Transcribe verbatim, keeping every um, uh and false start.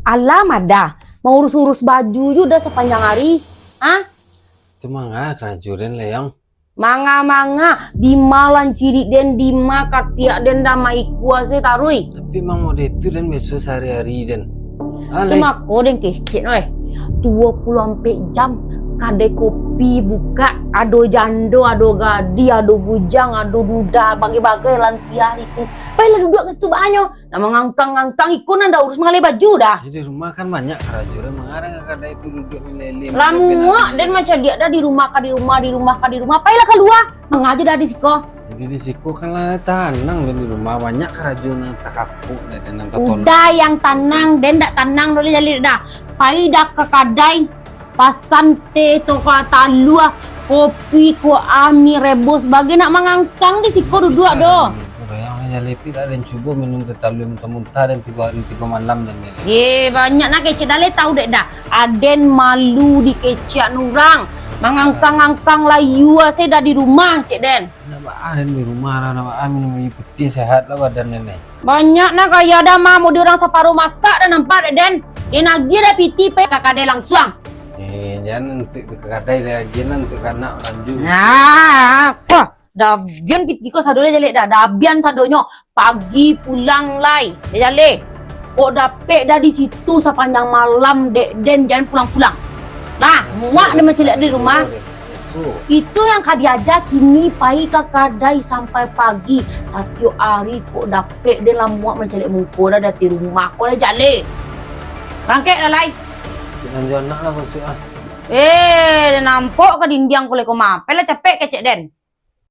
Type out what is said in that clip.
Alah, madah. Maurus-urus baju jo dah sapanjang ari. Ha? Tu manga karajo den, Leyang? Manga-manga, dima lancirik den, dima katiak den, dah maikua se taruih. Tapi mang mode tu den biaso sahari-hari den. Tu Alai. Mako den kecek, weh. Duo puluah ampek jam, kadai kopi bukak, ado jando, ado gadih, ado bujang, ado duda, bagai-bagai lansia itu. Pailah duduak ka situ baanyo. Nak mangangkang-ngangkang, iko nan dah urus mangalai baju dah. Di rumah kan banyak karajo, dah mangarang ka kadai tu duduak malele. Lah muak den macam diak dah di rumah ka di rumah, di rumah ka di rumah. Pailah kalua, mangaja dah di siko. Jadi di siko kan lah tanang, dan di rumah banyak karajo nan takapuk, dah, dan nan tatolak. Udah yang tanang, den dak tanang doh, Jaleh dah. Pai dah ka kadai, pasan teh, tokoh talua, kopi, ko ami rebus, bagai nak mangangkang di siko duduak doh. Bisa, Jaleh, Jaleh, pi lah den cubo minum teh talua muntah-muntah dan tigo hari tigo malam, Jaleh. Ye, banyak nak kecek, Jaleh tahu dek dah. Aden malu dikecekan urang. Mangangkang-angkang layua se dah di rumah, cek den. Nak baa den di rumah lah, nak baa minum aia putiah, sehat lah badan den ni. Banyak nak gaya dah, mah, mode urang saparuah masak dah nampak dek den. Den agiah dah piti, pai ka kadai langsuang. Eh, jan untuak ka kadai lah, agiah lah untuak anak lanjut. Nah, wah, dah abian piti ko sado dah, Jaleh dah. Dah abian sadonyo. Pagi pulang lai, Jaleh. Kok dapek dah di situ sapanjang malam, dek den jan pulang-pulang. Lah, muak den mancaliak di rumah. Itu yang ka diaja kini pai ka kadai sampai pagi. Satiok ari kok dapek den lah muak mancaliak muko dah di rumah ko lah, Jaleh. Barangkek lah lai. Lanjut anak lah, maksud ah. Eh, nampak ka dindiang ko lai ko mah. Pailah capek kecek den.